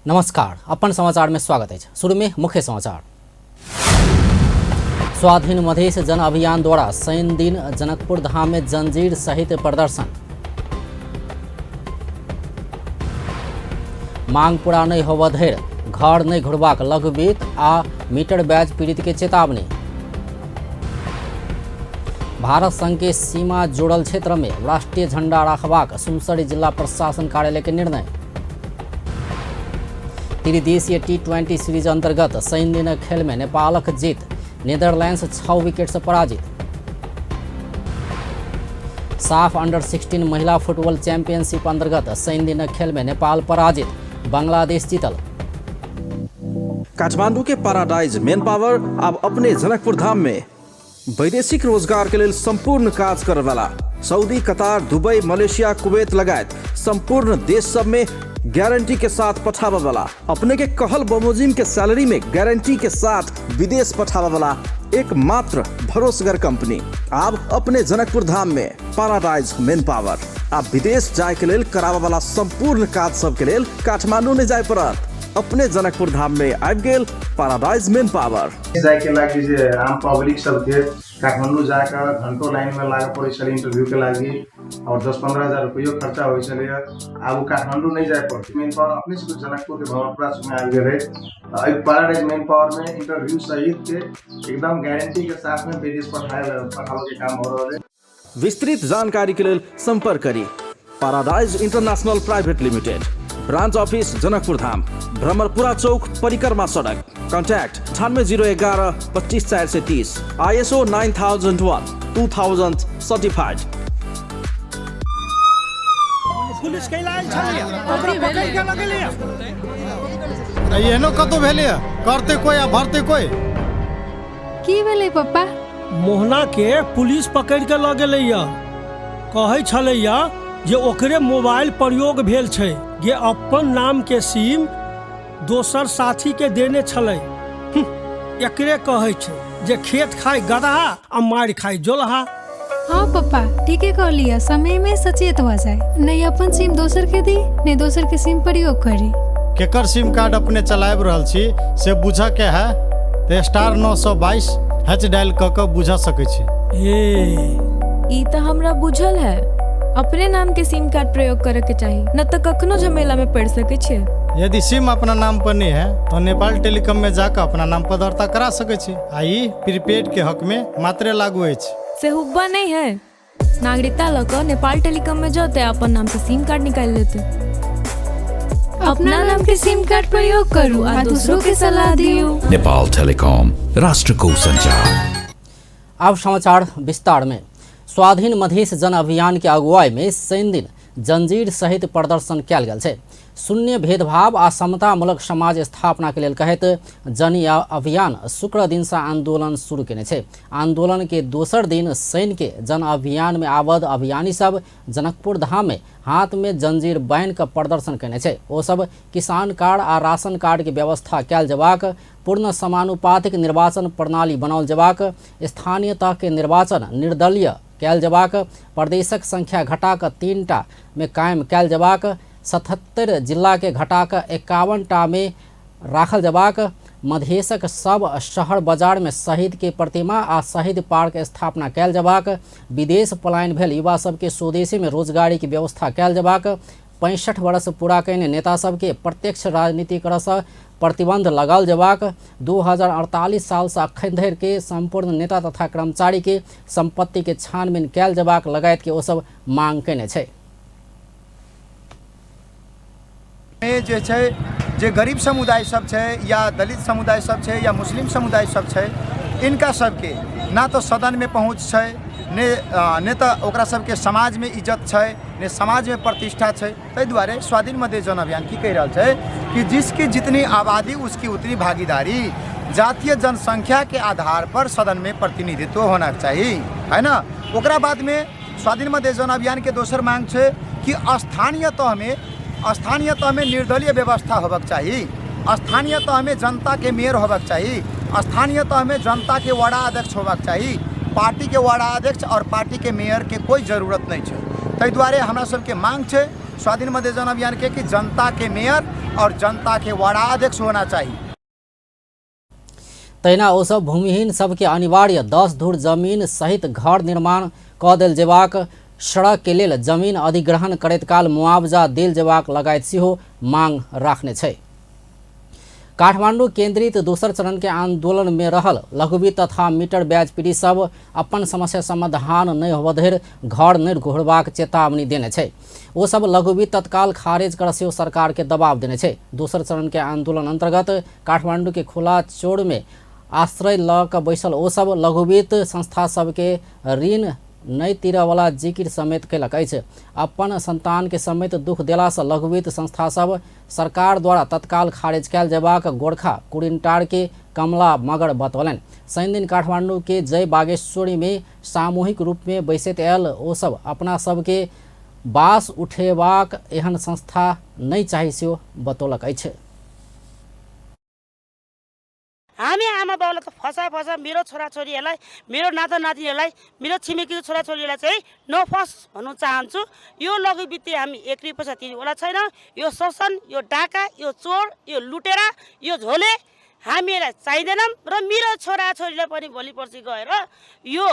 नमस्कार, अपन समाचार में स्वागत है। शुरू में मुख्य समाचार। स्वाधीन मधेश जन अभियान द्वारा शनि दिन जनकपुर धाम में जंजीर सहित प्रदर्शन। मांग पूरा नहीं होबऽ धरि घर नहीं घुरबाक लघुवित्त आ मीटर ब्याज पीड़ित के चेतावनी। भारत संघ के सीमा जोड़ल क्षेत्र में राष्ट्रीय झंडा राखबाक सुनसरी जिला प्रशासन कार्यालय के निर्णय। त्रिदेशीय T20 series अंतर्गत शनि दिनक खेल में नेपालक जीत, नीदरलैंड्स 6 विकेट से पराजित। साफ अंडर 16 महिला फुटबॉल चैंपियनशिप अंतर्गत शनि दिनक खेल में नेपाल पराजित, बांग्लादेश जीतल। काठमांडू के पैराडाइज मेन पावर अब अपने जनकपुर धाम में वैदेशिक रोजगार के लेल संपूर्ण काज करे वाला सऊदी, कतार, दुबई, मलेशिया, कुवैत लगायत संपूर्ण देश सब में गारंटी के साथ पठावे वाला, अपने के कहल बमोजिम के सैलरी में गारंटी के साथ विदेश पठावे वाला एकमात्र भरोसगर कंपनी अब अपने जनकपुर धाम में पैराडाइज मेन पावर। आप विदेश जाए के लेल करावे वाला संपूर्ण काज सब के लेल काठमांडू नहीं जाए पड़त, अपने जनकपुर धाम में आबि गेल पैराडाइज मेन पावर। जाइके लागि जे आम पब्लिक सबके काठमाडौँ जाकऽ घंटों लाइनमे लागऽ पड़ै छलै इंटरव्यूके लागि और 10-15 हजार रुपैयो खर्चा होइ छलै। आब ओ काठमाडौँ नहि जाय पड़तै, मेन पावर अपने सबके जनकपुरके भवनपुरा चौकमे आबि गेलै। एहि पैराडाइज मेन पावरमे इंटरव्यू सहितके एकदम गारंटीके साथमे विदेश पठाबऽके काम भऽ रहल है। विस्तृत जानकारी के लेल संपर्क करी paradise international private limited, branch office Janakpur Dham, Bhramarpura Chowk, परिक्रमा सड़क। Contact 98 011 25 430, ISO 9001 2000 certified. Police कैला आयल छलैया, ओकरा पकड़ि के लगेलैया। एहनो कतौ भेलैया, करते कोई आ भरते कोई। की भेलै पप्पा? मोहना के पुलिस पकड़ि के लऽ गेलैया। कहै छलैया जे ओकरे मोबाइल प्रयोग भेल छै, जे अपन नाम के सिम दोसर साथी के देने छलै। एकरे कहै छै जे खेत खाय गदहा आ मारि खाय जोलहा। हाँ पप्पा, ठीके कहलियै, समय में सचेत भऽ जाय, नहीं अपन सिम दोसर के दी, नहीं दोसर के सिम प्रयोग करी। केकर सिम कार्ड अपने चलाबि रहल छी से बुझऽ के है तऽ *922# डायल कऽ कऽ बुझऽ सकै छी। ए। ई तऽ हमरा बुझल है, अपने नाम के सिम कार्ड प्रयोग करे के चाही, न तऽ कखनो झमेला में पड़ सके छियै। यदि सिम अपना नाम पर नहीं है तो नेपाल टेलीकॉम में जाकर अपना नाम पर दर्ता करा सकै छी आ ई प्रीपेड के हक में मात्रे लागू अछि। से हुब्बा नहीं है, नागरिकता लऽ कऽ नेपाल टेलीकॉम में जते अपन नाम से सिम कार्ड निकालि लेते। अपना नाम के सिम कार्ड प्रयोग करू आ दूसरों के सलाह दियौ। नेपाल टेलीकॉम, राष्ट्रको संचार। अब समाचार विस्तार में। स्वाधीन मधेश जन अभियान के अगुवाई में शनि दिन जंजीर सहित प्रदर्शन कयल गेल छै। शून्य भेदभाव आ समतामूलक समाज स्थापना के लेल कहैत जन अभियान शुक्र दिन से आंदोलन शुरू केने छै। आंदोलन के दोसर दिन शनि के जन अभियान में आबद्ध अभियानी सब जनकपुर धाम में हाथ में जंजीर बान्हि कऽ प्रदर्शन केने छै। ओ सब किसान कार्ड आ राशन कार्ड के व्यवस्था कयल जेबाक, पूर्ण समानुपातिक निर्वाचन प्रणाली बनाओल जेबाक, स्थानीय तह के निर्वाचन निर्दलीय कयल जेबाक, प्रदेशक संख्या घटा कऽ 3टा में कायम कयल जेबाक, 77 जिला के घटा कऽ 51 टा में राखल जेबाक, मधेशक सब शहर बाजार में शहीद के प्रतिमा आ शहीद पार्क स्थापना कयल जेबाक, विदेश पलायन भेल युवा सबके स्वदेशी में रोजगारी के व्यवस्था कयल जेबाक, 65 वर्ष पूरा कयने नेता सबके प्रत्यक्ष राजनीति करऽसँ प्रतिबंध लगाओल जेबाक, 2048 सालसँ अखन धरि के संपूर्ण नेता तथा कर्मचारी के संपत्ति के छानबीन कयल जेबाक लगायत के ओ सब मांग केने छै। में जे छै जे गरीब समुदाय सब छै या दलित समुदाय सब छै या मुस्लिम समुदाय सब छै, इनका सबके ना तऽ सदनमे पहुँच छै, ने तऽ ओकरा सबके समाजमे इज्जत छै, ने समाजमे प्रतिष्ठा छै। ताहि दुआरे स्वाधीन मधेश जन अभियान की कहि रहल छै कि जिसकी जितनी आबादी उसकी उतनी भागीदारी, जातीय जनसंख्या के आधार पर सदन में प्रतिनिधित्व होना चाही, है ना। ओकरा बादमे स्वाधीन मधेश जन अभियान के दोसर मांग छै कि स्थानीय तहमे निर्दलीय व्यवस्था होबक चाही, स्थानीय तहमे जनताके मेयर होबक चाही, स्थानीय तहमे जनताके वडा अध्यक्ष होबक चाही। पार्टीके वडा अध्यक्ष और पार्टीके मेयरके कोई जरूरत नहीं छै। ताहि दुआरे हमरा सबके मांग छै स्वाधीन मधेश जन अभियानके कि जनताके मेयर और जनता के वड़ा अध्यक्ष होना चाही। तहिना ओसब भूमिहीन सबके अनिवार्य 10 धुर जमीन सहित घर निर्माण कऽ देल जेबाक, सड़क के लेल जमीन अधिग्रहण करैत काल मुआवजा देल जेबाक लगायत सेहो मांग राखने छै। काठमाडौँ केंद्रित दोसर चरण के आंदोलन में रहल लघुवित्त तथा मीटर ब्याज पीड़ित सब अपन समस्या समाधान नहि होबय धरि घर नहि घुरबाक चेतावनी देने छै। ओ सब लघुवित्त तत्काल खारिज कर सेहो सरकार के दबाव देने छै। दोसर चरण के आंदोलन अंतर्गत काठमाडौँ के खुला चौर में आश्रय ल क बैसल ओ सब लघुवित्त संस्था सबके ऋण नहि तीरऽवला जिकिर समेत कयलक अछि। अपन संतान के समेत दुख देलासँ लघुवित्त संस्था सब सरकार द्वारा तत्काल खारिज कयल जेबाक गोरखा कुरिन्टार के कमला मगर बतौलनि। शनिदिन काठमाडौँ के जय बागेश्वरी में सामूहिक रूप में बैसैत आयल ओ सब अपना सबके बास उठेबाक एहन संस्था नहि चाही सेहो बतौलक अछि। हामी आमा बाउलाई त फसा फसा मेरो छोराछोरीहरूलाई, मेरो नाता नातिनीहरूलाई, मेरो छिमेकीको छोराछोरीहरूलाई चाहिँ नफस भन्नु चाहन्छु। यो लघुवित्तीय हामी एक रुपियाँ पैसा तिर्नेवाला छैन। यो शोषण, यो डाका, यो चोर, यो लुटेरा, यो झोले हामीलाई चाहिँदैनौँ र मेरो छोराछोरीलाई पनि भोलि पर्सि गएर यो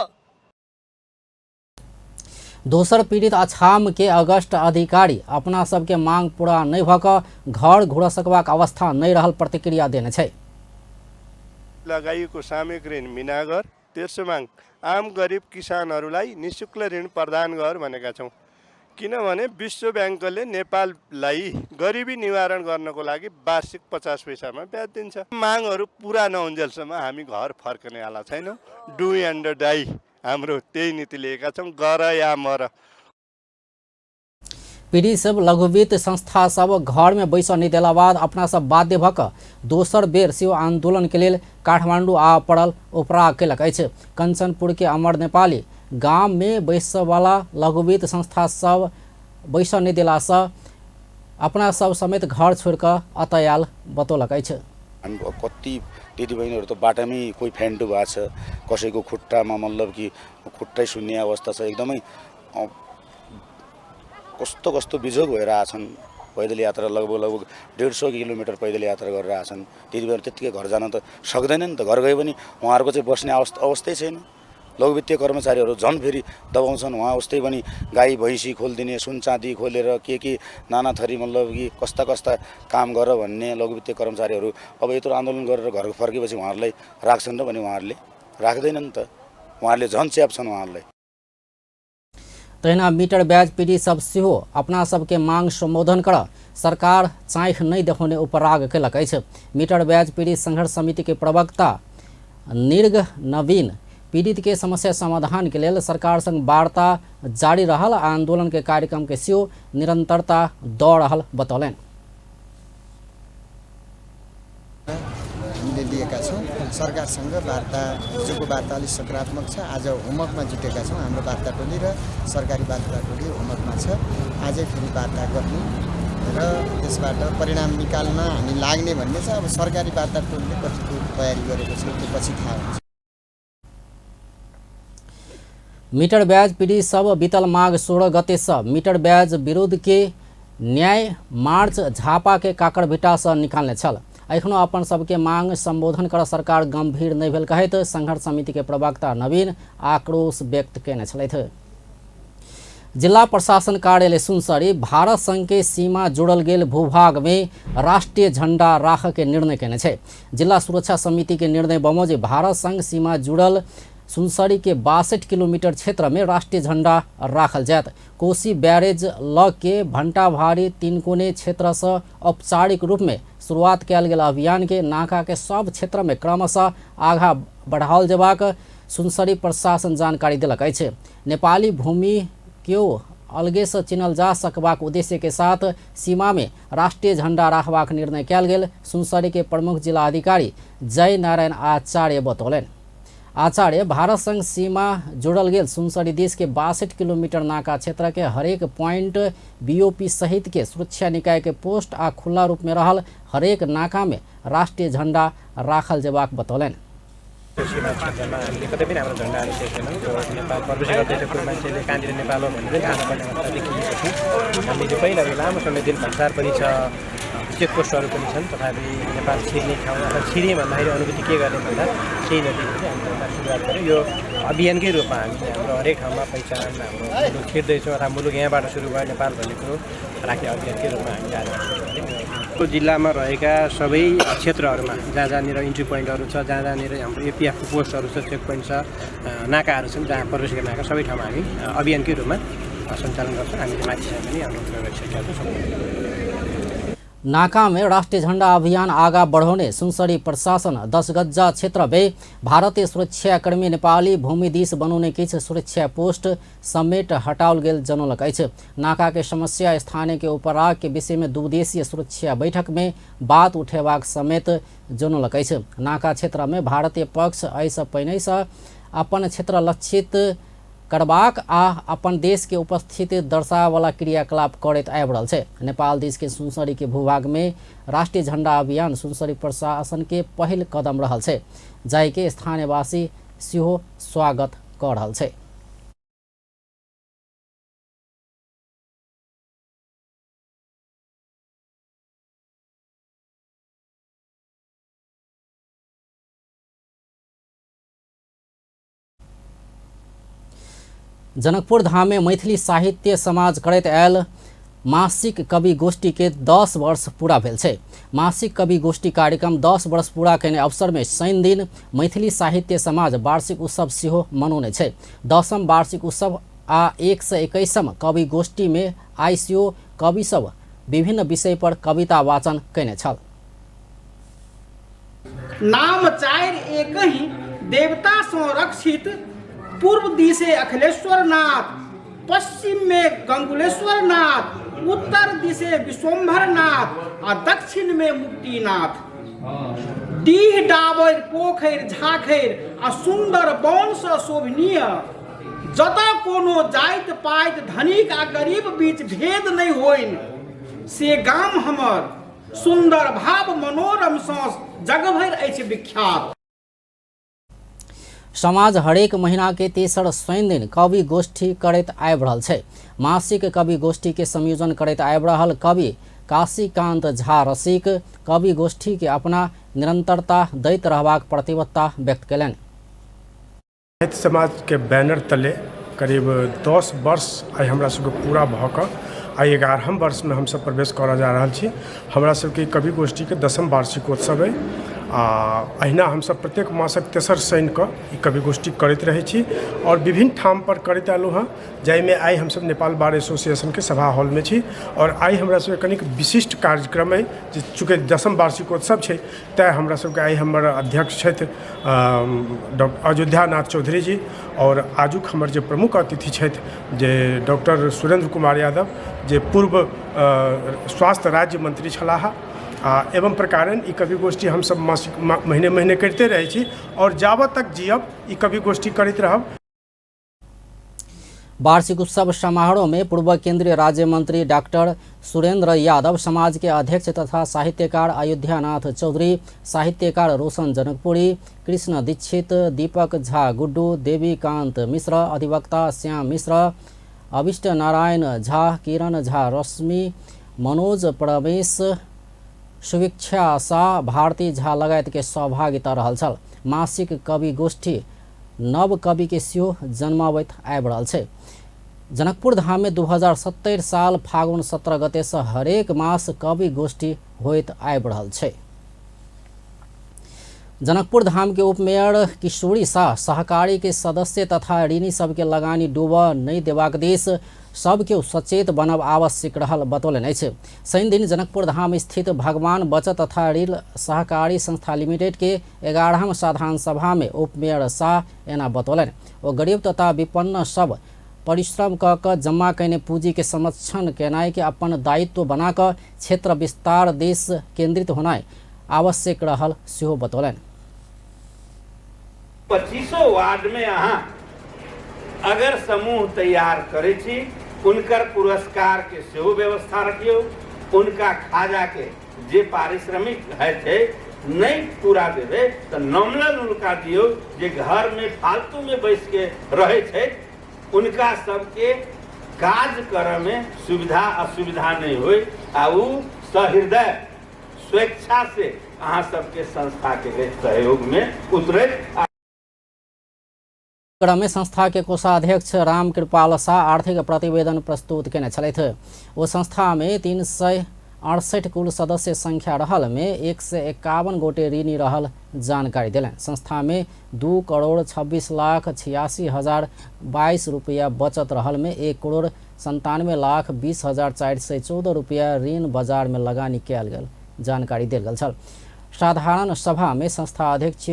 दोसर पीड़ित अछाम के अगस्त अधिकारी अपना सबके मांग पूरा नहि भऽ कऽ घर घुर सकबाक अवस्था नहि रहल प्रतिक्रिया देने छै। लगाइएको सामूहिक ऋण मिनागर, तेस्रो माग आम गरिब किसानहरूलाई निःशुल्क ऋण प्रदान गर भनेका छौँ। किनभने विश्व ब्याङ्कले नेपाललाई गरिबी निवारण गर्नको लागि वार्षिक 50 पैसामा ब्याज दिन्छ। मागहरू पुरा नहुन्जेलसम्म हामी घर फर्कनेवाला छैनौँ। Do and die हाम्रो त्यही नीति लिएका छौँ, गर या मर। पीड़ित सब लघुवित्त संस्था सब घर में बैसऽ नहि देला बाद अपना सब बाध्य भऽ कऽ दोसर बेर सेहो आंदोलन के लेल काठमाडौँ आबऽ पड़ल उपराग कयलक अछि। कंचनपुर के अमर नेपाली गाम में बैसऽवला लघुवित्त संस्था सब बैसऽ नहि देलासँ अपना सब समेत घर छोड़ि कऽ एतय आयल बतौलक अछि। हामी कति दिदीबहिनीहरू त बाटामै कोही फेन्टु भएको छ, कसैको खुट्टामा मतलब कि खुट्टै शून्य अवस्था छ, एकदमै कस्तो कस्तो बिजोग भएर आएछन्। पैदल यात्रा लगभग लगभग 150 किलोमिटर पैदल यात्रा गरेर आएछन्। दिदीबहिनी त्यत्तिकै घर जान त सक्दैन नि त, घर गयो भने उहाँहरूको चाहिँ बस्ने अवस्थै छैन। लघुवित्तीय कर्मचारीहरू झन् फेरि दबाउँछन्। उहाँ उस्तै पनि गाई भैँसी खोलिदिने, सुन चाँदी खोलेर के नाना थरी मतलब कि कस्ता कस्ता काम गर भन्ने लघुवित्तीय कर्मचारीहरू अब यत्रो आन्दोलन गरेर घर फर्केपछि उहाँहरूलाई राख्छन् र भने उहाँहरूले राख्दैनन् त, उहाँहरूले झन् च्याप्छन् उहाँहरूलाई। तहिना मीटर ब्याज पीड़ित सब सेहो अपना सबके मांग सम्बोधन कर सरकार चाँखि नहि देखौने उपराग कयलक अछि। मीटर ब्याज पीड़ित संघर्ष समिति के प्रवक्ता निर्ग नवीन पीड़ित के समस्या समाधान के लेल सरकार संग वार्ता जारी रहल आ आंदोलन के कार्यक्रम के सेहो निरंतरता दऽ रहल बतौलनि। हामीले लिएका छौँ। सरकारसँग वार्ता, हिजोको वार्ता अलिक सकारात्मक छ। आज होमवर्कमा जुटेका छौँ। हाम्रो वार्ता टोली र सरकारी वार्ता टोली होमवर्कमा छ। आजै फेरि वार्ता गर्ने र त्यसबाट परिणाम निकाल्न हामी लाग्ने भन्ने छ। अब सरकारी वार्ता टोलीले कतिको तयारी गरेको छ त्यो पछि थाहा हुन्छ। मीटर ब्याज पीड़ित सब बीतल माघ 16 गते से मीटर ब्याज विरुद्ध के न्याय मार्च झापा के काकड़भिटा से निकालने छल। एखनो अपन सबके मांग संबोधन कर सरकार गंभीर नहि भेल कहैत संघर्ष समिति के प्रवक्ता नवीन आक्रोश व्यक्त कयने छलथि। जिला प्रशासन कार्यालय सुनसरी भारत संघ के सीमा जुड़ल गेल भूभाग में राष्ट्रीय झंडा राख के निर्णय कयने छै। जिला सुरक्षा समिति के निर्णय बमोजिम भारत संघ सीमा जुड़ल सुनसरी के 62 किलोमीटर क्षेत्र में राष्ट्रीय झंडा राखल जायत। कोसी बैरेज लग के भंटाभारी तिनकोने क्षेत्र से औपचारिक रूप में शुरुआत कयल गेल अभियान के नाका के सब क्षेत्र में क्रमशः आगा बढ़ाओल जेबाक सुनसरी प्रशासन जानकारी देलक अछि। नेपाली भूमि केओ अलगे से चिन्हल जा सकबाक उद्देश्य के साथ सीमा में राष्ट्रीय झंडा राखबाक निर्णय कयल गेल सुनसरी के प्रमुख जिला अधिकारी जय नारायण आचार्य बतौलनि। आचार्य भारत संग सीमा जुड़ल गेल सुनसरी देश के 62 किलोमीटर नाका क्षेत्र के हरेक पॉइंट बीओपी सहित के सुरक्षा निकाय के पोस्ट आ खुला रूप में रहल हरेक नाका में राष्ट्रीय झंडा राखल जेबाक बतौलनि। सीमा क्षेत्रमा हामीले कतै पनि हाम्रो झन्डाहरू देख्दैनौँ। नेपाल प्रवेश गर्दै कोही मान्छेले कहाँनिर नेपाल हो भन्ने पनि थाहा नपाउने अवस्था देखिएको थियो। हामीले पहिला लामो समय दिन भन्सार पनि छ, चेकपोस्टहरू पनि छन्, तथापि नेपाल छिर्ने ठाउँ अथवा छिर्ने भन्दाखेरि अनुभूति के गर्ने भन्दा त्यही नदीदेखि हामीले एउटा सुरुवात गऱ्यौँ। यो अभियानकै रूपमा हामीले हाम्रो हरेक ठाउँमा पहिचान, हाम्रो मुलुक छिर्दैछौँ अथवा मुलुक यहाँबाट सुरु भयो नेपाल भन्ने कुरो राख्ने अभियानकै रूपमा हामीले आज सुरु गऱ्यौँ। जिल्लामा रहेका सबै क्षेत्रहरूमा जहाँ जहाँनिर इन्ट्री पोइन्टहरू छ, जहाँ जहाँनिर हाम्रो एपिएफको पोस्टहरू छ, चेक पोइन्ट छ, नाकाहरू छन्, जहाँ प्रवेश गर्ने नाका सबै ठाउँमा हामी अभियानकै रूपमा सञ्चालन गर्छौँ। हामीले माथिसम्म पनि हाम्रो प्रयोग गरिसकेका छौँ। नाका में राष्ट्रिय झंडा अभियान आगा बढ़ौने सुनसरी प्रशासन 10 गज्जा क्षेत्र में भारतीय सुरक्षाकर्मी नेपाली भूमि दिस बनौने किछु सुरक्षा पोस्ट समेत हटाओल गेल जनौलक अछि। नाका के समस्या स्थानीय के उपराग के विषय में द्विदेशीय सुरक्षा बैठक में बात उठेबाक समेत जनौलक अछि। नाका क्षेत्र में भारतीय पक्ष एहिसँ पहिनेसँ अपन क्षेत्र लक्षित करबाक आ अपन देश के उपस्थिति दर्शावला क्रियाकलाप करैत आबि रहल छै। नेपाल देश के सुनसरी के भूभाग में राष्ट्रिय झंडा अभियान सुनसरी प्रशासन के पहिल कदम रहल छै, जाहि के स्थानीयवासी सेहो स्वागत क रहल छै। जनकपुर धाम में मैथिली साहित्य समाज करैत आयल मासिक कवि गोष्ठी के 10 वर्ष पूरा भेल छै। मासिक कवि गोष्ठी कार्यक्रम 10 वर्ष पूरा केने अवसर में शनि दिन मैथिली साहित्य समाज वार्षिक उत्सव सेहो मनौने छै। 10म वार्षिक उत्सव आ 121म कवि गोष्ठी में आइसीओ कवि सब विभिन्न विषय पर कविता वाचन केने छल। नाम चारि एक ही देवता संरक्षित, पूर्व दिशे अखिलेश्वर नाथ, पश्चिम में गंगुलेश्वर नाथ, उत्तर दिशे विश्वम्भर नाथ आ दक्षिण में मुक्तिनाथ। डीह डाबर पोखरि झाखरि आ सुंदर वन सँ शोभनीय, जतऽ कोनो जाति पाति धनिक आ गरीब बीच भेद नहि होइन से गाम हमर, सुंदर भाव मनोरम सँ जगभरि अछि विख्यात। समाज हरेक महीना के तेसर शनि दिन कवि गोष्ठी करैत आबि रहल छै। मासिक कवि गोष्ठी के संयोजन करैत आबि रहल कवि काशीकांत झा रसिक कवि गोष्ठी के अपना निरंतरता दैत रहबाक प्रतिबद्धता व्यक्त कयलनि। साहित्य समाज के बैनर तले करीब 10 वर्ष आइ हमरा सबके पूरा भऽ कऽ आइ 11म वर्षमे हमसब प्रवेश करऽ जा रहल छी। हमरा सबके कवि गोष्ठीके 10म वार्षिकोत्सव अइ आ अहिना हमसब प्रत्येक मासक तेसर शनिके ई कवि गोष्ठी करैत रहै छी आओर विभिन्न ठाम पर करैत अयलहुँ हँ, जाहिमे आइ हमसब नेपाल बार एसोसिएशनके सभा हॉलमे छी। आओर आइ हमरा सबके कनिक विशिष्ट कार्यक्रम अइ जे चूँकि 10म वार्षिकोत्सव छै तैँ हमरा सबके आइ हमर अध्यक्ष छथि डॉक्टर अयोध्यानाथ चौधरी जी आओर आजुक हमर जे प्रमुख अतिथि छथि जे डॉक्टर सुरेंद्र कुमार यादव जे पूर्व स्वास्थ्य राज्य मंत्री छलाह। आ एवं प्रकारेण ई कवि गोष्ठी हमसब मासिक महीने महीने करिते रहै छी आओर जाबत तक जियब ई कवि गोष्ठी करैत रहब। वार्षिक उत्सव समारोह में पूर्व केंद्रीय राज्य मंत्री डॉक्टर सुरेंद्र यादव, समाज के अध्यक्ष तथा साहित्यकार अयोध्यानाथ चौधरी, साहित्यकार रोशन जनकपुरी, कृष्ण दीक्षित, दीपक झा गुड्डू, देवीकांत मिश्र, अधिवक्ता श्याम मिश्र, अभिष्ट नारायण झा, किरण झा रश्मि, मनोज परमेश, सुवीक्षा शाह, भारती झा लगायत के सहभागिता रहल छल। मासिक कवि गोष्ठी नव कवि के सेहो जन्माबैत आबि रहल छै। जनकपुर धाम में 2070 साल फागुन 17 गते से हरेक मास कवि गोष्ठी होइत आबि रहल छै। जनकपुर धाम के उपमेयर किशोरी शाह सहकारी के सदस्य तथा ऋणी सबके लगानी डूबऽ नहि देबाक दिस सबके सचेत बनब आवश्यक रहल बतौलनि अछि। शनि दिन जनकपुर धाम स्थित भगवान बचत तथा ऋण सहकारी संस्था लिमिटेड के 11म साधारण सभा में उपमेयर शाह एना बतौलनि। ओ गरीब तथा विपन्न सब परिश्रम क कऽ जमा कयने पूंजी के संरक्षण केनाइ के अपन दायित्व बना कऽ क्षेत्र विस्तार दिस केंद्रित होनाइ आवश्यक रहल सेहो बतौलनि। 25 वार्ड में अहाँ अगर समूह तैयार करै छी, उनकर पुरस्कार के सेहो व्यवस्था रखियौ, उनका खाजा के जे पारिश्रमिक है छै नहीं पूरा देबै तऽ नॉमिनल उनका दियौ, जे घर में फालतू में बैस के रहै छै उनका सबके काज करऽ में सुविधा असुविधा नहीं होय आ उ सहृदय स्वेच्छा से अहाँ सबके संस्था के सहयोग में उतरैत। क्रम में संस्था के कोषाध्यक्ष राम कृपाल शाह आर्थिक प्रतिवेदन प्रस्तुत केने छलथि। ओ संस्था में 368 कुल सदस्य संख्या रहल में 151 गोटे ऋणी रहल जानकारी देलनि। संस्था में 2,26,86,022 रुपया बचत रहल में 1,97,20,414 रुपया ऋण बाजार में लगानी कयल गेल जानकारी देल गेल छल। साधारण सभा में संस्था अध्यक्ष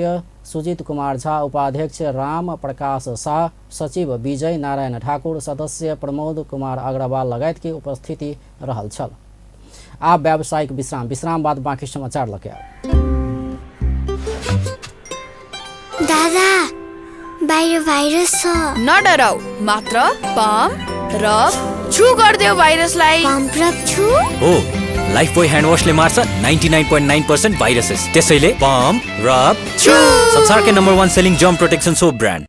सुजीत कुमार झा, उपाध्यक्ष राम प्रकाश शाह, सचिव विजय नारायण ठाकुर, सदस्य प्रमोद कुमार अग्रवाल लगायत के उपस्थिति रहल छल। आब व्यावसायिक विश्राम, विश्राम बाद बाकी समाचार लके आब। दादा बाहिर भाइरस छ। नडराउ, मात्र पम्प रब छु गर्देऊ भाइरसलाई। पम्प रब छु? हो, लाइफ बोय ह्यान्ड वाशले मार्छ 99.9% भाइरसेस। त्यसैले पम्प रब छु संसारकै number 1 selling germ protection soap brand.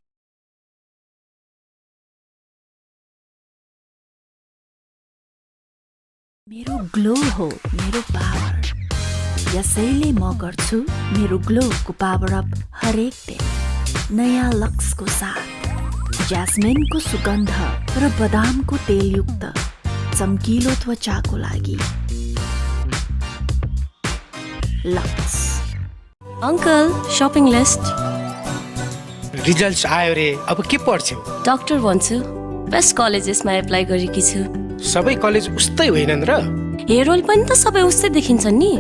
मेरो ग्लो हो मेरो पावर, यसैले म गर्छु मेरो ग्लोको पावर अप हरेक दिन नयाँ लक्सको साथ। ज्यास्मिनको सुगन्ध र बदामको तेलयुक्त चम्किलो त्वचाको लागि Lux. Uncle, shopping list. Results आयो रे, अब के पढ्छौ? डाक्टर भन्छु, बेस्ट कलेजेसमा एप्लाई गरेकी छु। सबै कलेज उस्तै होइनन् र? हेयर ओइल पनि त सबै उस्तै देखिन्छन् नि।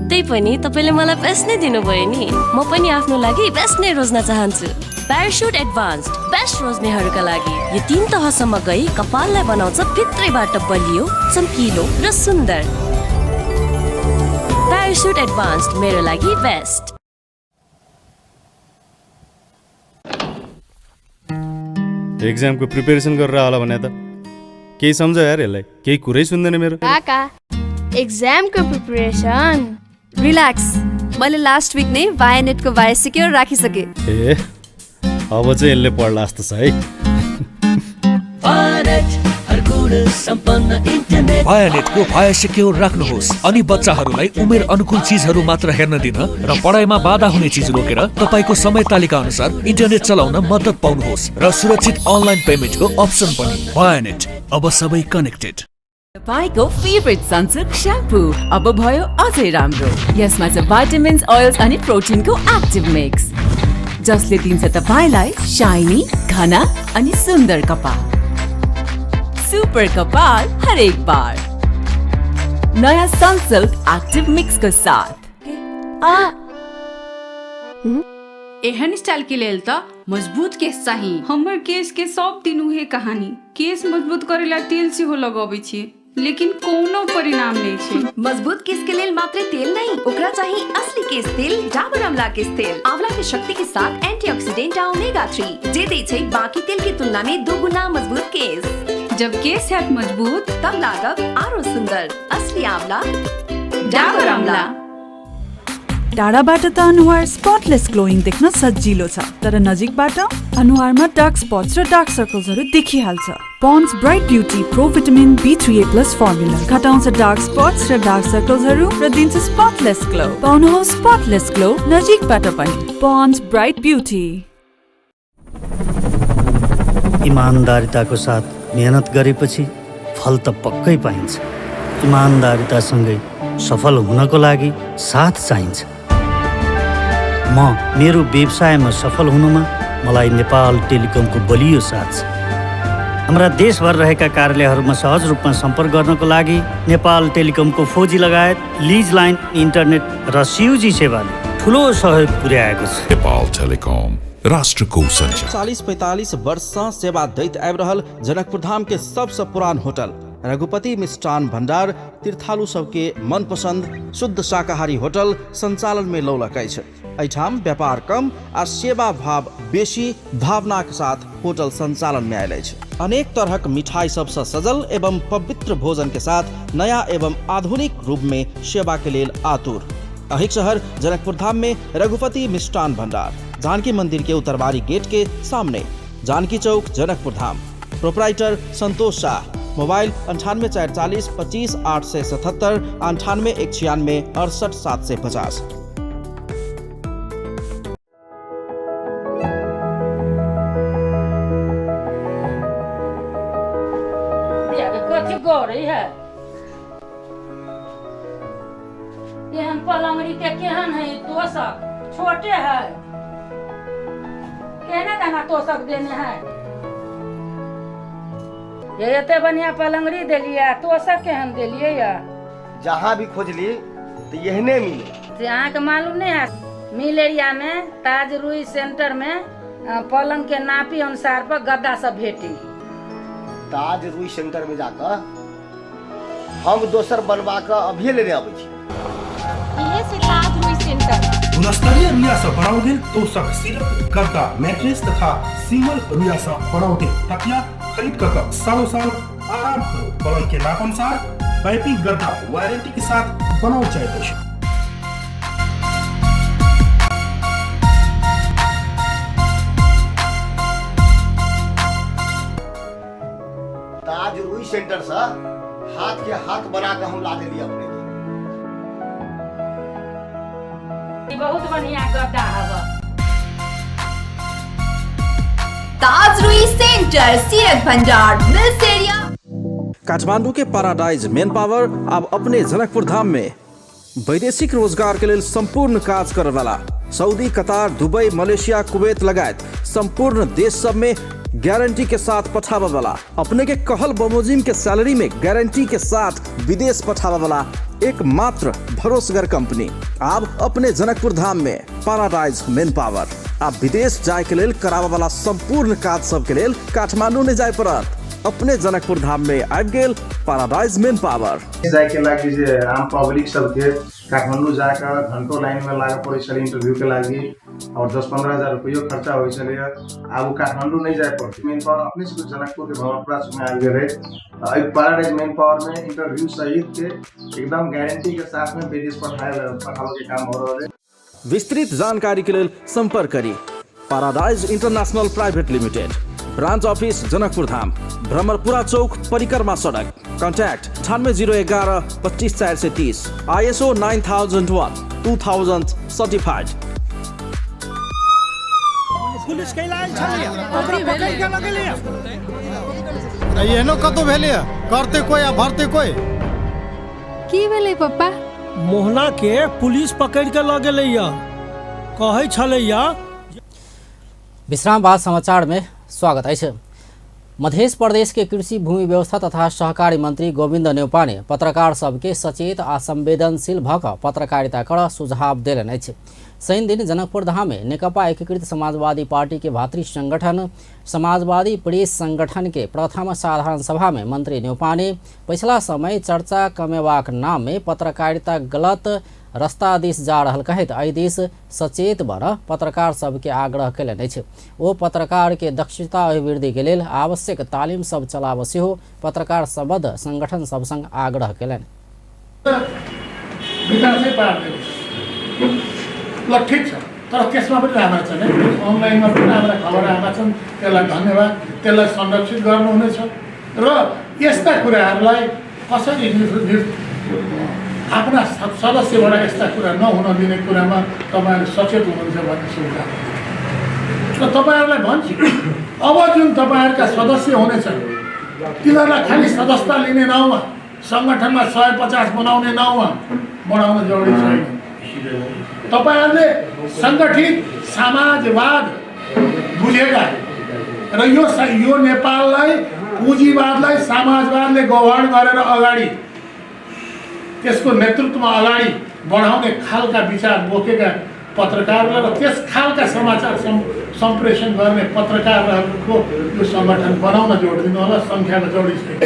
त्यही पनि तपाईले मलाई बेस्ट नै दिनुभयो नि। म पनि आफ्नो लागि बेस्ट नै रोज्न चाहन्छु। प्यारासुट एडभान्स्ड बेस्ट रोज्नेहरूका लागि यो 3 तहसम्म गई कपाललाई बनाउँछ भित्रैबाट बलियो, चम्किलो र सुन्दर। प्यारासुट एडभान्स्ड मेरो लागि बेस्ट। एक्जामको प्रिपेरेसन गरेर होला भने त केही सम्झ यार, यसलाई केही कुरै सुन्दैन मेरो। काका एक्जामको प्रिपरेसन रिल्याक्स, मैले लास्ट विक नै भायानेटको भाया सिक्योर राखिसके। ए अब चाहिँ यसले पढ्ला जस्तो छ है। भायानेटको भाया सिक्योर राख्नुहोस् अनि बच्चाहरूलाई उमेर अनुकूल चिजहरू मात्र हेर्न दिन र पढाइमा बाधा हुने चिज रोकेर तपाईको समय तालिका अनुसार इन्टरनेट चलाउन मद्दत पाउनुहोस् र सुरक्षित अनलाइन पेमेन्टको अप्सन पनि। भायानेट, अब सबै कनेक्टेड। तपाईँको फेभरेट सनसिल्क स्याम्पू अब भयो अझै राम्रो। यसमा छ भाइटामिन्स, ओइल्स अनि प्रोटिनको एक्टिभ मिक्स, जसले दिन्छ तपाईँलाई शाइनी, घना अनि सुन्दर कपाल। सुपर कपाल हरेक बार नयाँ सनसिल्क एक्टिभ मिक्स को साथ। एहन स्टाइल के लेल त मजबूत केस चाही। हमर केस के सब दिन उहे कहानी। केस मजबूत करेला तेल सेहो लगबै छी, लेकिन कोनो परिणाम नहीं छै। मजबूत केस के लेल मात्र तेल नहीं, ओकरा चाहिए असली केस तेल, डाबर आंवला केस तेल। आंवला के शक्ति के साथ एंटीऑक्सीडेंट आ ओमेगा 3 जे दै छै बाकी तेल के तुलना में 2 गुना मजबूत केस। जब केस हैत मजबूत तब लागब आरो सुंदर। असली आंवला डाबर आंवला। टाढाबाट त अनुहार स्पटलेस ग्लोइङ देख्न सजिलो छ, तर नजिकबाट अनुहारमा डार्क स्पट्स र डार्क सर्कल्सहरू देखिहाल्छ। Pond's bright beauty pro vitamin B3A plus formula घटाउँछ डार्क स्पट्स र डार्क सर्कल्सहरू र दिन्छ स्पटलेस ग्लो। पाउनुहोस् स्पटलेस ग्लो नजिकबाट पनि। Pond's bright beauty. इमान्दारिताको साथ मेहनत गरेपछि फल त पक्कै पाइन्छ। इमान्दारितासँगै सफल हुनको लागि साथ चाहिन्छ। म मेरो व्यवसायमा सफल हुनुमा मलाई नेपाल टेलिकमको बलियो साथ छ। हाम्रा देशभर रहेका कार्यालयहरूमा सहज रूपमा सम्पर्क गर्नको लागि नेपाल टेलिकमको 4G लगायत लिज लाइन इन्टरनेट र 6G सेवाले ठुलो सहयोग पुर्याएको छ। नेपाल टेलिकम, राष्ट्रको सञ्चार। 40-45 वर्ष सेवा दैत आबि रहल जनकपुर धाम के सबसे पुरान होटल रघुपति मिष्ठान भंडार तीर्थालु सबके मनपसंद शुद्ध शाकाहारी होटल संचालन में लौलक अछि। एहिठाम व्यापार कम आ सेवा भाव बेसी भावना के साथ होटल संचालन में आयल अछि। अनेक तरहक मिठाई सबसँ सजल एवं पवित्र भोजन के साथ नया एवं आधुनिक रूप में सेवा के लेल आतुर। अहिक शहर जनकपुर धाम में रघुपति मिष्ठान भंडार, जानकी मंदिर के उत्तरवारी गेट के सामने, जानकी चौक, जनकपुर धाम। प्रोपराइटर संतोष शाह। मोबाइल 98 440 25 877 98 196 68 750। कथी गौरी है एहन पलंगड़ी के केहन है तोशक छोटे है केना केना तोशक देने है ये एते बढ़िया पलंगड़ी देलिए तोशक केहन देलिए या जहाँ भी खोजली तो यहने मिले। से अहाँ के मालूम नहीं है मिल एरिया में ताज रुई सेंटर में पलंग के नापी अनुसार पर गद्दा सब भेटी। ताज रुई सेंटर में जाकर हम दोसर बनवा के अभी लेने आबै छी। इहे से ताज रुई सेंटर गुणस्तरीय रुइया सँ बनाओल गेल तोशक, सिरक, गद्दा, मैट्रेस तथा सिंगल रुइया सँ बनाओल गेल तकिया खरीद कर सालों साल आराम करू। पलंग के नाप अनुसार पाइपिंग गद्दा वारंटी के साथ बनाओल जाइत अछि। ताज रुई सेंटर से हाथ के हाथ बना के हम ला देली अपने के। बहुत बढ़िया गद्दा हवा। ताज रुई सेंटर, सीरक भंडार, मिल्स एरिया। काठमांडू के पैराडाइज मेन पावर अब अपने जनकपुर धाम में वैदेशिक रोजगार के लेल संपूर्ण काज करे वाला Saudi, Qatar, Dubai, Malaysia, Kuwait लगायत संपूर्ण देश सब में गारंटी के साथ पठावे वाला, अपने के कहल बमोजिम के सैलरी में गारंटी के साथ विदेश पठावे वाला एकमात्र भरोसगर कंपनी अब अपने जनकपुर धाम में पैराडाइज मेन पावर। आप विदेश जाए के लेल करावे वाला संपूर्ण काज सब के लेल काठमांडू नहीं जाए पड़त, अपने जनकपुर धाम में आबि गेल पैराडाइज मेन पावर। जाए के लागि जे आम पब्लिक सबके काठमाडौँ जाकर घंटों लाइन में लागे पड़े छलै इंटरव्यू के लागि और 10-15 हजार रुपयो खर्चा होइ छलै। आब ओ काठमाडौँ नहीं जाए पड़तै। मेन पावर अपने सबके जनकपुर के भवनपुरा में आबि गेलै। एहि पैराडाइज मेन पावर में इंटरव्यू सहित के एकदम गारंटी के साथ में विदेश पठावे के काम हो रहल है। विस्तृत जानकारी के लेल संपर्क करी paradise international private limited, branch office Janakpur Dham, Bhramarpura Chowk, परिक्रमा सड़क। Contact 98 011 25 430, ISO 9001 2000 certified. Police कैला आयल छलियै, ओकरा पकड़ि के लगेलियै। एहनो कतौ भेलैया, करते कोई आ भरते कोई। की भेलै पप्पा? मोहना के पुलिस पकड़ि के लऽ गेलैया, कहै छलैया। विश्राम बाद समाचार में स्वागत अछि। मध्य प्रदेश के कृषि भूमि व्यवस्था तथा सहकारी मंत्री गोविंद न्यौपाने पत्रकार सबके सचेत आ संवेदनशील भऽ कऽ पत्रकारिता कर सुझाव देलनि अछि। शनि दिन जनकपुर धाम में नेकपा एकीकृत समाजवादी पार्टी के भातृ संगठन समाजवादी प्रेस संगठन के प्रथम साधारण सभा में मंत्री न्यौपाने पिछला समय चर्चा कमेबाक नाम में पत्रकारिता गलत रास्ता दिस जा रहल कहैत एहि दिस सचेत बन पत्रकार सबके आग्रह कयलनि अछि। ओ पत्रकार के दक्षता अभिवृद्धि के लेल आवश्यक तालिम सब चलाबऽ सेहो पत्रकार सम्बद्ध संगठन सब संग आग्रह कयलनि। ल ठिक छ, तर त्यसमा पनि राम्रा छन् है, अनलाइनमा पनि राम्रा खबर आएका छन्, त्यसलाई धन्यवाद, त्यसलाई संरक्षित गर्नुहुनेछ र यस्ता कुराहरूलाई कसरी आफ्ना सदस्यबाट यस्ता कुरा नहुन दिने कुरामा तपाईँहरू सचेत हुनुहुन्छ भन्ने सुझाव र तपाईँहरूलाई भन्छु, अब जुन तपाईँहरूका सदस्य हुनेछन् तिनीहरूलाई खालि सदस्यता लिने नाउँमा, सङ्गठनमा 150 बनाउने नाउँमा बढाउन जरुरी छैन। तपाईँहरूले सङ्गठित समाजवाद बुझेका र यो नेपाललाई पुँजीवादलाई समाजवादले गभर्न गरेर अगाडि त्यसको नेतृत्वमा अगाडि बढाउने खालका विचार बोकेका पत्रकारलाई र त्यस खालका समाचार सम्प्रेषण गर्ने पत्रकारहरूको यो सङ्गठन बनाउन जोड दिनु होला, सङ्ख्यामा जोडी छैन।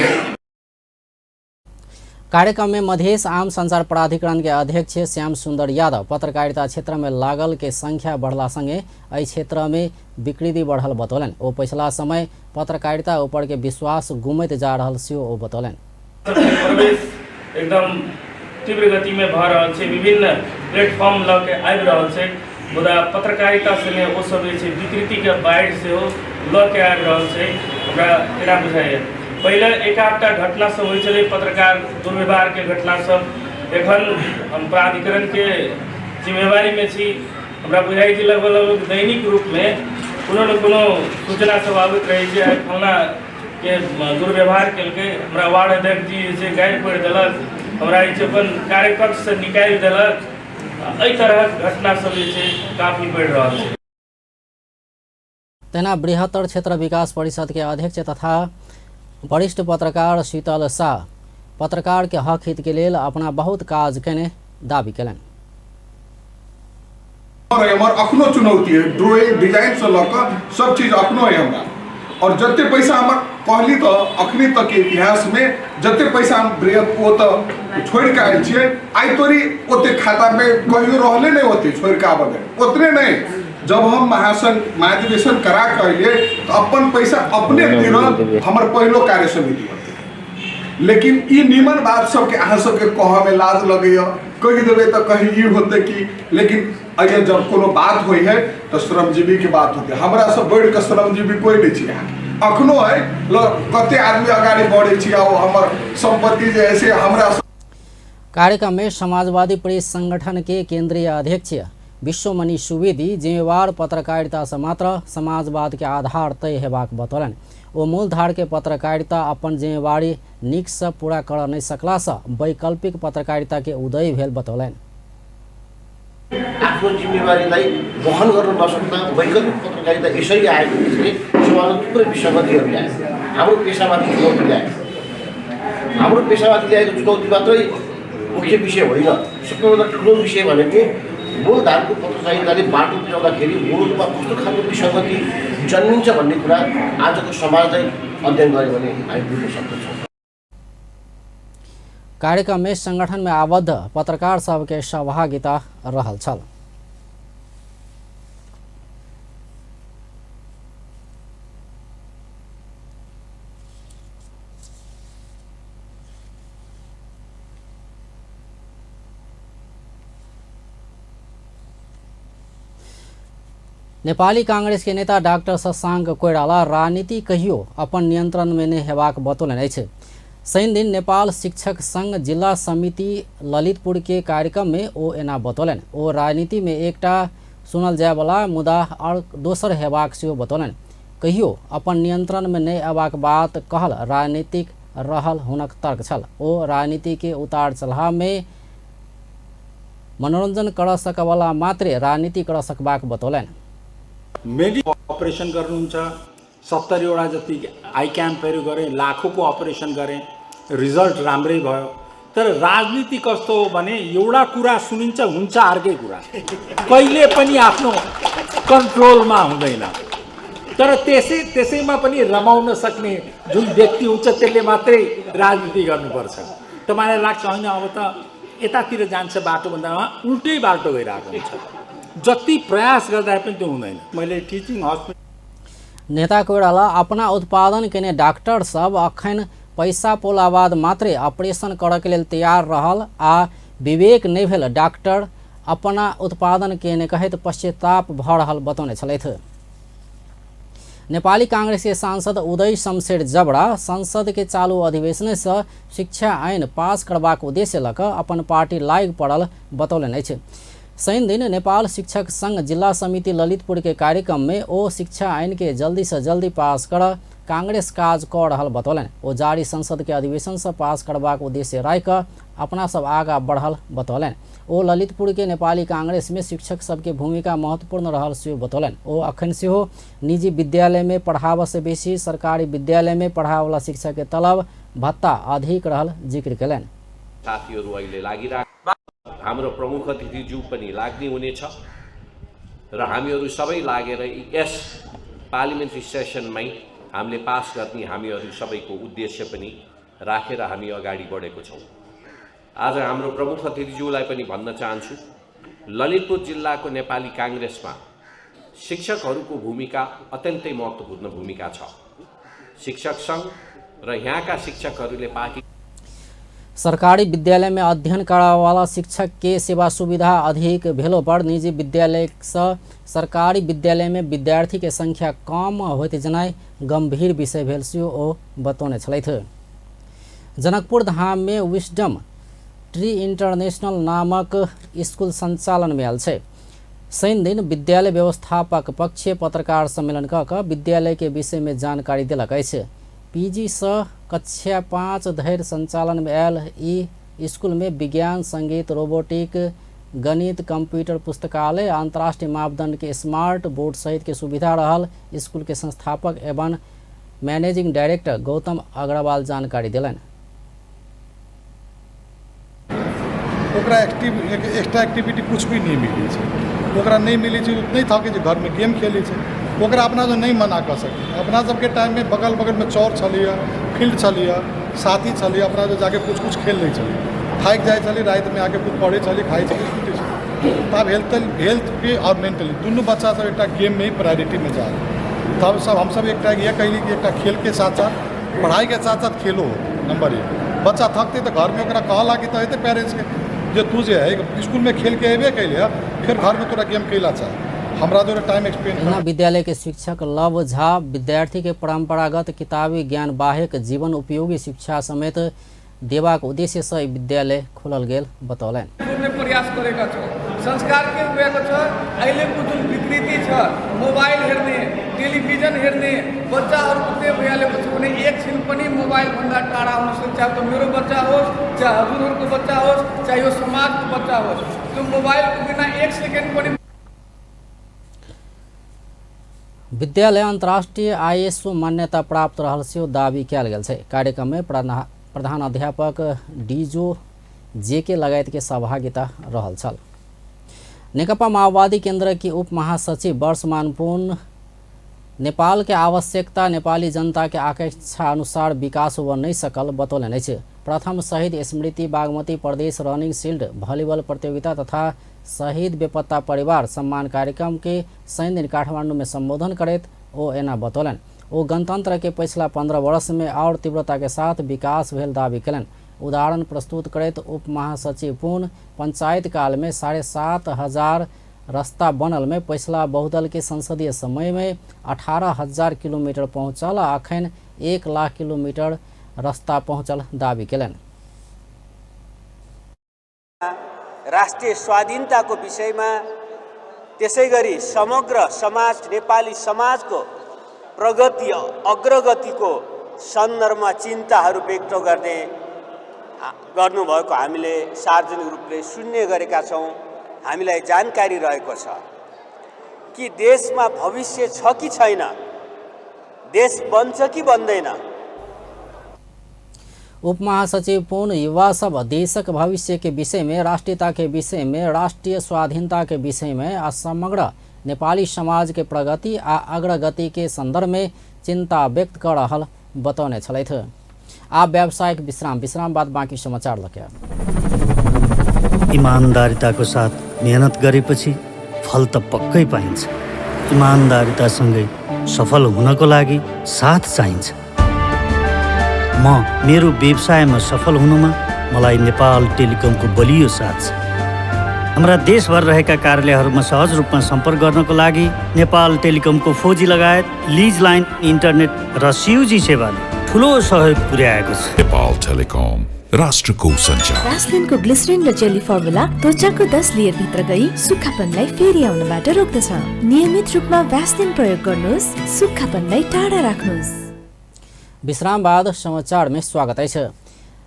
कार्यक्रम में मधेश आम संचार प्राधिकरण के अध्यक्ष श्याम सुंदर यादव पत्रकारिता क्षेत्र में लागल के संख्या बढ़ला संगे एहि क्षेत्र में विकृति बढ़ल बतौलनि। ओ पिछला समय पत्रकारिता ऊपर के विश्वास गुमैत जा रहल सेहो ओ बतौलनि। प्रवेश एकदम तीव्र गति में भऽ रहल छै, विभिन्न प्लेटफॉर्म लऽ के आबि रहल छै, मुदा पत्रकारिता संगे ओ सब जे छै विकृतिके बाढ़ि सेहो लऽ के आबि रहल छै। हमरा एना बुझाइए पहिले एक आधटा घटना सब होइ छलै पत्रकार दुर्व्यवहारके घटना सब। एखन हम प्राधिकरणके जिम्मेवारीमे छी, हमरा बुझाइ छै लगभग लगभग दैनिक रूपमे कोनो ने कोनो सूचना सब आबैत रहै छै, आइ फलनाके दुर्व्यवहार केलकै, हमरा वार्ड अध्यक्ष जी जे छै गारि पढ़ि देलक, हमरा जे छै अपन कार्यकक्षसँ निकालि देलक। एहि तरहक घटना सब जे छै काफी बढ़ि रहल छै। तहिना बृहत्तर क्षेत्र विकास परिषद के अध्यक्ष तथा वरिष्ठ पत्रकार शीतल शाह पत्रकार के हक हित के लेल अपना बहुत काज केने दावी केलनि। हमर अखनो चुनौती है, ड्रॉइंग डिजाइन से लऽ कऽ सब चीज अखनो है हमरा। और जते पैसा हमर कहली तऽ अखनी तक के इतिहास में जते पैसा हम बृहत ओ तऽ छोड़ि कऽ आयल छियै, आइ तोरी ओते खाता में कहियो रहले नहि, ओते छोड़ि कऽ आबऽ दे ओतने नहि। जब हम महासंघ महाधिवेशन करा के अलियै तऽ अपन पैसा अपने तिरल हमर पहिलो कार्य समिति होतै। लेकिन ई नीमन बात सबके अहाँ सबके कहऽ में लाज लगैया, कहि देबै तऽ कहीं ई होतै कि, लेकिन अगर जब कोनो बात होइ है तऽ श्रमजीवी के बात होतै। हमरा से बढ़ि कऽ श्रमजीवी कोई नहि छै यहाँ अखनो है, कते आदमी अगाडि बढ़ै छी आ हमर सम्पत्ति जे है से हमरा। कार्यक्रम में समाजवादी प्रेस संगठन के केंद्रीय अध्यक्ष विश्वमणि सुवेदी जिम्मेवार पत्रकारिता से मात्र समाजवाद के आधार तय हेबाक बतौलनि। ओ मूलधार के पत्रकारिता अपन जिम्मेवारी नीक से पूरा कर नहि सकला से वैकल्पिक पत्रकारिता के उदय भेल बतौलनि। आफ्नो जिम्मेवारीलाई वहन गर्न नसक्दा वैकल्पिक पत्रकारिता यसरी आएको त्यसले समाजमा थुप्रै विसङ्गतिहरू ल्यायो, हाम्रो पेसामाथि चुनौती ल्यायो। हाम्रो पेसामाथि ल्याएको चुनौती मात्रै मुख्य विषय होइन, सबैभन्दा ठुलो विषय भनेको मूलधारको पत्रकारिताले बाटो पिराउँदाखेरि मूलमा कस्तो खालको विसङ्गति जन्मिन्छ भन्ने कुरा आजको समाजलाई अध्ययन गर्यो भने हामी बुझ्न सक्दछौँ। कार्यक्रम में संगठन में आबद्ध पत्रकार सबके सहभागिता रहल छल। नेपाली कांग्रेस के नेता डाक्टर शशांक कोइराला राजनीति कहियो अपन नियंत्रण में नहि हेबाक बतौलनि अछि। शनि दिन नेपाल शिक्षक संघ जिला समिति ललितपुर के कार्यक्रम में ओ एना बतौलनि। ओ राजनीति में एकटा सुनल जायवला मुदा और दोसर हेबाक सेहो बतौलनि। कहियो अपन नियंत्रण में नहि अयबाक बात कहल राजनीतिक रहल हुनक तर्क छल। ओ राजनीति के उतार चढ़ाव में मनोरंजन कर सकवला मात्रे राजनीति कर सकबाक बतौलनि। मेडिकल अपरेसन गर्नुहुन्छ, 70 वटा जति I क्याम्पहरू गरेँ, लाखौँको अपरेसन गरेँ, रिजल्ट राम्रै भयो। तर राजनीति कस्तो हो भने एउटा कुरा सुनिन्छ हुन्छ अर्कै कुरा, कहिले पनि आफ्नो कन्ट्रोलमा हुँदैन। तर त्यसैमा पनि रमाउन सक्ने जुन व्यक्ति हुन्छ त्यसले मात्रै राजनीति गर्नुपर्छ। तपाईँलाई लाग्छ होइन अब त यतातिर जान्छ बाटो भन्दा उल्टै बाटो गइरहेको हुन्छ, जति प्रयास गर्दा पनि त्यो हुँदैन। मैले टिचिङ हस्पिटल नेता कोइराला अपना उत्पादन केने डाक्टर सब अखन पैसा पौला बाद मात्रे ऑपरेशन करऽ के लेल तैयार रहल आ विवेक नहि भेल डाक्टर अपना उत्पादन केने कहैत पश्चाताप भऽ रहल बतौने छलथि। नेपाली कांग्रेस के सांसद उदय शमशेर जबरा संसद के चालू अधिवेशन से शिक्षा ऐन पास करबाक उद्देश्य लऽ कऽ अपन पार्टी लागि पड़ल बतौलनि अछि। शनि दिन नेपाल शिक्षक संघ जिला समिति ललितपुर के कार्यक्रम में ओ शिक्षा ऐन के जल्दी से जल्दी पास कर कांग्रेस काज कऽ रहल बतौलनि। ओ जारी संसद के अधिवेशन से पास करबाक उद्देश्य राखि कऽ अपना सब आगा बढ़ल बतौलनि। ओ ललितपुर के नेपाली कांग्रेस में शिक्षक सबके भूमिका महत्वपूर्ण रहल सेहो बतौलनि। ओ अखन सेहो निजी विद्यालय में पढ़ाबऽ से बेसी सरकारी विद्यालय में पढ़ाबऽवला शिक्षक के तलब भत्ता अधिक रहल जिक्र केलनि। साथीहरू अहिले लागिरहेको हाम्रो प्रमुख अतिथिज्यू पनि लाग्ने हुनेछ र हामीहरू सबै लागेर यस पार्लिमेन्ट्री सेसनमै हामीले पास गर्ने हामीहरू सबैको उद्देश्य पनि राखेर हामी अगाडि बढेको छौँ। आज हाम्रो प्रमुख अतिथिज्यूलाई पनि भन्न चाहन्छु, ललितपुर जिल्लाको नेपाली काङ्ग्रेसमा शिक्षकहरूको भूमिका अत्यन्तै महत्त्वपूर्ण भूमिका छ। शिक्षक सङ्घ र यहाँका शिक्षकहरूले पार्टी सरकारी विद्यालय में अध्ययन करावाला शिक्षक के सेवा सुविधा अधिक भेलो पर निजी विद्यालय से सरकारी विद्यालय में विद्यार्थी के संख्या कम होइत जनाइ गंभीर विषय भेल सेहो ओ बतौने छलथि। जनकपुर धाम में विस्डम ट्री इंटरनेशनल नामक स्कूल संचालन में आयल छै। शनि दिन विद्यालय व्यवस्थापक पक्ष पत्रकार सम्मेलन क कऽ विद्यालय के विषय में जानकारी देलक अछि। पीजी सँ कक्षा 5 धरि संचालन में आयल ई स्कूल में विज्ञान, संगीत, रोबोटिक, गणित, कंप्यूटर पुस्तकालय, अंतर्राष्ट्रीय मापदंड के स्मार्ट बोर्ड सहित के सुविधा रहल स्कूल के संस्थापक एवं मैनेजिंग डायरेक्टर गौतम अग्रवाल जानकारी देलनि। ओकरा एक्स्ट्रा एक्टिविटी कुछ भी नहि मिलै छै, ओकरा नहि मिलै छै, नहि थकै छै, घरमे गेम खेलै छै, ओकरा अपना सब नहि मना कऽ सकी। अपना सबके टाइममे बगल बगलमे चौर छलैए, फील्ड छलैए, साथी छलैए, अपना सब जाके कुछ कुछ खेल लै छलियै, थाकि जाइ छलियै, रातिमे आके कुछ पढ़ै छलियै, खाइ छलियै, सुतै छलियै। तब हेल्थ भी आओर मेंटली दुनू बच्चा सब एकटा गेममे ही प्रायोरिटीमे जा रहल। तब सब हमसब एकटा इएह कहली कि एकटा खेलके साथ साथ पढ़ाइके साथ साथ खेलो हो। नंबर 1 बच्चा थकतै तऽ घरमे ओकरा कहऽ लागी तऽ हेतै पेरेंट्सके जे तू जे है इसकुलमे खेलके अयबे कैले, फेर घरमे तोरा गेम कैला चाही, हमरा जोरे टाइम स्पेंड। एहिना विद्यालय के शिक्षक लव झा विद्यार्थी के परंपरागत किताबी ज्ञान बाहेक जीवन उपयोगी शिक्षा समेत देबाक उद्देश्य सँ ई विद्यालय खोलल गेल बतौलनि। जोड्ने प्रयास गरेका छौँ। संस्कार के भएको छ, अहिलेको जुन विकृति छ, मोबाइल हेर्ने, टेलिभिजन हेर्ने बच्चाहरूको के भइहालेको छ भने एकछिन पनि मोबाइलभन्दा टाढा हुन सक्छ। चाहे त्यो मेरो बच्चा होस्, चाहे हजुरहरूको बच्चा होस्, चाहे यो समाजको बच्चा होस्, त्यो मोबाइलको बिना एक सेकेन्ड पनि। विद्यालय अंतर्राष्ट्रीय आईएसओ मान्यता प्राप्त रहल सेहो दावी कयल गेल छै। कार्यक्रम में प्रधान अध्यापक डीजो जेके लगायत के सहभागिता रहल छल। नेकपा माओवादी केंद्र के उप महासचिव वर्षमान पुन नेपाल के आवश्यकता नेपाली जनता के आकांक्षा अनुसार विकास हुन नहीं सकल बतौलनि अछि। प्रथम शहीद स्मृति बागमती प्रदेश रनिंग शील्ड भलिबल प्रतियोगिता तथा शहीद बेपत्ता परिवार सम्मान कार्यक्रम के शनि दिन काठमांडू में संबोधन करैत ओ एना बतौलनि। ओ गणतंत्र के पिछला 15 वर्ष में और तीव्रता के साथ विकास भेल दावी कयलनि। उदाहरण प्रस्तुत करैत उप महासचिव पुन पंचायत काल में 7,500 रास्ता बनल में पिछला बहुदल के संसदीय समय में 18,000 किलोमीटर पहुँचल आ अखन 1 लाख किलोमीटर रास्ता पहुँचल दावी कयलनि। राष्ट्रिय स्वाधीनताको विषयमा, त्यसैगरी समग्र समाज नेपाली समाजको प्रगति अग्रगतिको सन्दर्भमा चिन्ताहरू व्यक्त गर्ने गर्नुभएको हामीले सार्वजनिक रूपले सुन्ने गरेका छौँ। हामीलाई जानकारी रहेको छ कि देशमा भविष्य छ कि छैन, देश बन्छ कि बन्दैन। उप महासचिव पुन युवा सब देशक भविष्य के विषय में, राष्ट्रीयता के विषय में, राष्ट्रीय स्वाधीनता के विषय में आ समग्र नेपाली समाज के प्रगति आ अग्रगति के संदर्भ में चिंता व्यक्त कर रहल बतौने छलथि। आप व्यावसायिक विश्राम, विश्राम बाद बाँकी समाचार लके। इमान्दारिताको साथ मेहनत गरेपछि फल त पक्कै पाइन्छ। इमान्दारितासँगै सफल हुनको लागि साथ चाहिन्छ। म मेरो व्यवसायमा सफल हुनुमा मलाई नेपाल टेलिकमको बलियो साथ छ। हाम्रा देशभर रहेका कार्यालयहरूमा सहज रूपमा सम्पर्क गर्नको लागि नेपाल टेलिकमको 4G लगायत लिज लाइन इन्टरनेट र CUG सेवाले ठुलो सहयोग पुर्याएको छ। नेपाल टेलिकम, राष्ट्रको सञ्चार। भ्यासलिनको ग्लिसरिन र जेली फर्मुला त्वचाको 10 लेयर भित्र गई सुक्खापनलाई फेरि आउनबाट रोक्दछ। नियमित रूपमा भ्यासलिन प्रयोग गर्नुहोस्, सुक्खापनलाई टाढा राख्नुहोस्। विश्राम बाद समाचार में स्वागत है।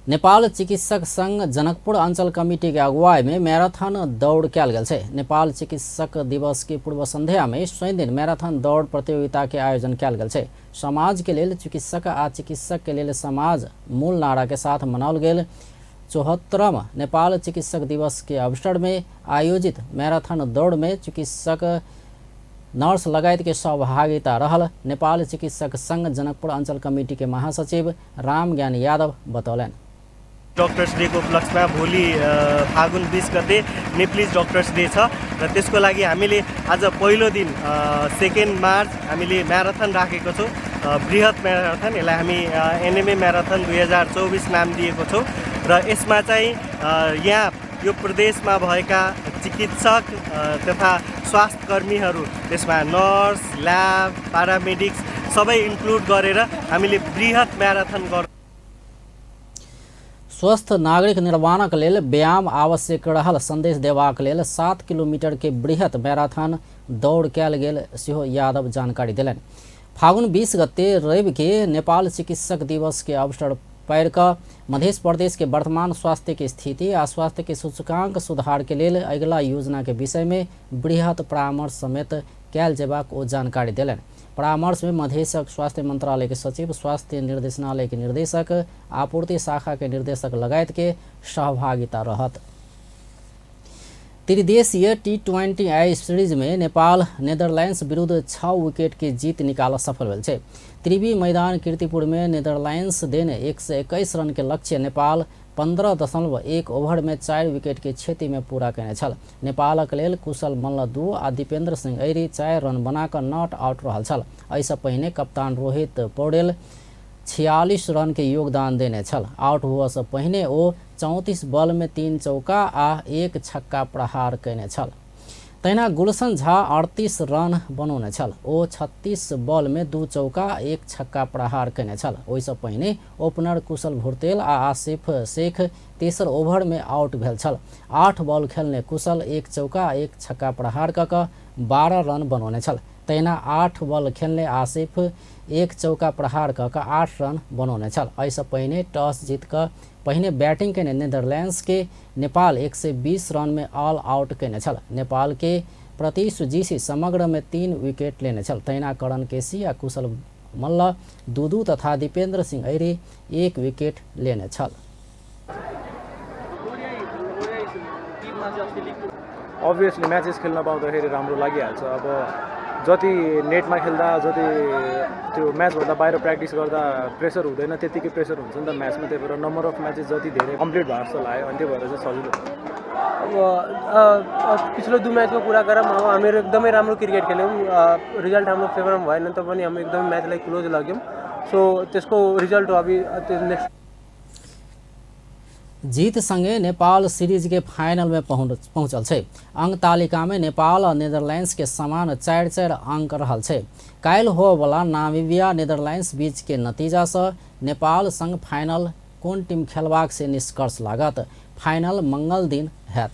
नेपाल चिकित्सक संघ जनकपुर अंचल कमिटी के अगुवाई में मैराथन दौड़ कयल गेल छै। नेपाल चिकित्सक दिवस के पूर्व संध्या में शनि दिन मैराथन दौड़ प्रतियोगिता के आयोजन कयल गेल छै। समाज के लेल चिकित्सक आ चिकित्सक के लेल समाज मूल नारा के साथ मनाओल गेल 74वां नेपाल चिकित्सक दिवस के अवसर में आयोजित मैराथन दौड़ में चिकित्सक नर्स लगायत के सहभागिता रहल नेपाल चिकित्सक संघ जनकपुर अंचल कमिटी के महासचिव रामज्ञान यादव बतौलनि। डक्टर्स डे को उपलक्ष्यमा भोलि फागुन 20 गते नेप्लिज डक्टर्स डे छ र त्यसको लागि हामीले आज पहिलो दिन 2 मार्च हामीले म्याराथन राखेको छौँ, बृहत म्याराथन। यसलाई हामी एनएमए म्याराथन 2024 नाम दिएको छौँ र यसमा चाहिँ यहाँ यो प्रदेशमा भएका चिकित्सक तथा स्वास्थ्यकर्मीहरू, त्यसमा नर्स, ल्याब, पारामेडिक्स सबै इन्क्लुड गरेर हामीले बृहत म्याराथन गर्छौँ। स्वस्थ नागरिक निर्माणक लेल व्यायाम आवश्यक रहल संदेश देबाक लेल 7 किलोमीटर के बृहत मैराथन दौड़ कयल गेल सेहो यादव जानकारी देलनि। फागुन 20 गते रवि के नेपाल चिकित्सक दिवस के अवसर पर कऽ मध्य प्रदेश के वर्तमान स्वास्थ्य के स्थिति आ स्वास्थ्य के सूचकांक सुधार के लेल अगिला योजना के विषय में बृहत परामर्श समेत कयल जेबाक ओ जानकारी देलनि। परामर्श में मधेशक स्वास्थ्य मंत्रालय के सचिव, स्वास्थ्य निर्देशनालय के निर्देशक, आपूर्ति शाखा के निर्देशक लगायत के सहभागिता रहत। त्रिदेशीय T20I series में नेपाल नेदरलैंड्स विरुद्ध 6 विकेट के जीत निकाल सफल भेल छै। त्रिवी मैदान कीर्तिपुर में नेदरलैंड्स देने 121 रन के लक्ष्य नेपाल 15.1 ओवर में 4 विकेट के क्षति में पूरा केने छल। नेपालक लेल कुशल मल्ल 2 आ दीपेंद्र सिंह ऐरी 4 रन बनाकर not out रहल छल। एहिसँ पहिने कप्तान रोहित पौडेल 46 रन के योगदान देने छल। आउट हुअसँ पहिने ओ 34 बॉल में 3 चौका आ 1 छक्का प्रहार केने छल। तहिना गुलशन झा 38 रन बनौने छल। ओ 36 बॉल में 2 चौका 1 छक्का प्रहार केने छल। ओहिसँ पहिने ओपनर कुशल भुर्तेल आ आसिफ शेख तेसर ओवर में आउट भेल छल। 8 बॉल खेलने कुशल 1 चौका 1 छक्का प्रहार कऽ कऽ 12 रन बनौने छल। तहिना 8 बॉल खेलने आसिफ 1 चौका प्रहार कऽ कऽ 8 रन बनौने छल। एहिसँ पहिने टॉस जीत कऽ पहिने बैटिंग केने नेदरलैंड्स के नेपाल 120 रन में ऑल आउट केने छल। नेपाल के प्रतीश जीसी समग्र में 3 विकेट लेने छल। तहिना करण केसी आ कुशल मल्ल 2-2 तथा दीपेंद्र सिंह ऐरी 1 विकेट लेने छल। अभियसली म्याचेस खेल्न पाउँदाखेरि राम्रो लागिहाल्छ। अब जति नेटमा खेल्दा जति त्यो म्याचभन्दा बाहिर प्र्याक्टिस गर्दा प्रेसर हुँदैन त्यतिकै प्रेसर हुन्छ नि त म्याचमा। त्यही भएर नम्बर अफ म्याचेस जति धेरै कम्प्लिट भएको जस्तो लाग्यो, अनि त्यो भएर चाहिँ सजिलो। अब पिछलो 2 म्याचको कुरा गरौँ, अब हामीहरू एकदमै राम्रो क्रिकेट खेल्यौँ। रिजल्ट हाम्रो फेभरमा भएन त पनि हामी एकदमै म्याचलाई क्लोज लग्यौँ। सो त्यसको रिजल्ट हो अभी त्यो नेक्स्ट। जीत संगे नेपाल सीरीज के फाइनल में पहुंचल छै। अंक तालिका में नेपाल और नेदरलैंड्स के समान 4-4 अंक रहल छै। काल्हि होवला नामीबिया नेदरलैंड्स बीच के नतीजा से नेपाल संग फाइनल कोन टीम खेलबाक से निष्कर्ष लागत। फाइनल मंगल दिन हैत।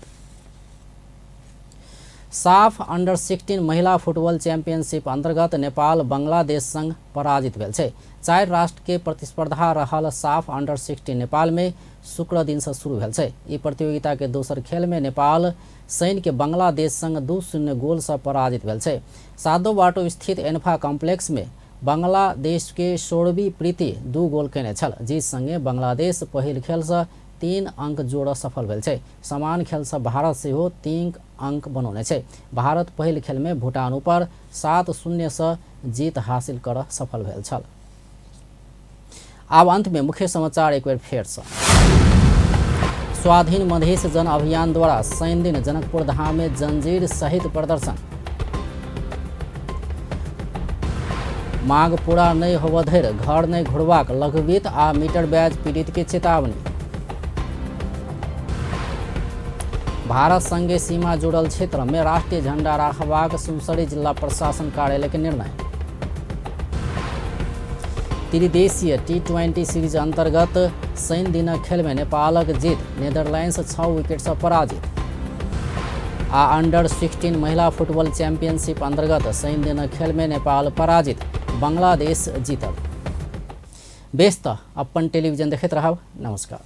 साफ अंडर 16 महिला फुटबॉल चैंपियनशिप अंतर्गत नेपाल बांग्लादेश संग पराजित भेल छै। 4 राष्ट्र के प्रतिस्पर्धा रहल साफ अंडर 16 नेपाल में शुक्र दिन से शुरू भेल छै। ई प्रतियोगिता के दोसर खेल में नेपाल सैन्य के बांग्लादेश संग 2-0 गोल से पराजित भेल छै। सादो बाटो स्थित एन्फा कॉम्प्लेक्स में बांग्लादेश के सोरबी प्रीति 2 गोल केने छल। जीत संगे बांग्लादेश पहिल खेल से 3 अंक जोड़ सफल भेल छै। समान खेल से भारत सेहो 3 अंक बनौने छै। भारत पहिल खेल में भूटान ऊपर 7-0 से जीत हासिल कर सफल भेल छल। आब अंत में मुख्य समाचार एक बेर फेर से। स्वाधीन मधेश जन अभियान द्वारा शनि दिन जनकपुर धाम में जंजीर सहित प्रदर्शन। मांग पूरा नहीं होब धरि घर नहीं घुरबाक लघुवित्त आ मीटर ब्याज पीड़ित के चेतावनी। भारत संगे सीमा जुड़ल क्षेत्र में राष्ट्रीय झंडा राखबाक सुनसरी जिला प्रशासन कार्यालय के निर्णय। त्रिदेशीय T20 series अंतर्गत शनि दिनक खेल में नेपालक जीत, नेदरलैंड्स 6 विकेट से पराजित। आ अंडर 16 महिला फुटबॉल चैंपियनशिप अंतर्गत शनि दिनक खेल में नेपाल पराजित, बांग्लादेश जीतल। बेस त अपन टेलीविजन देखैत रहब। नमस्कार।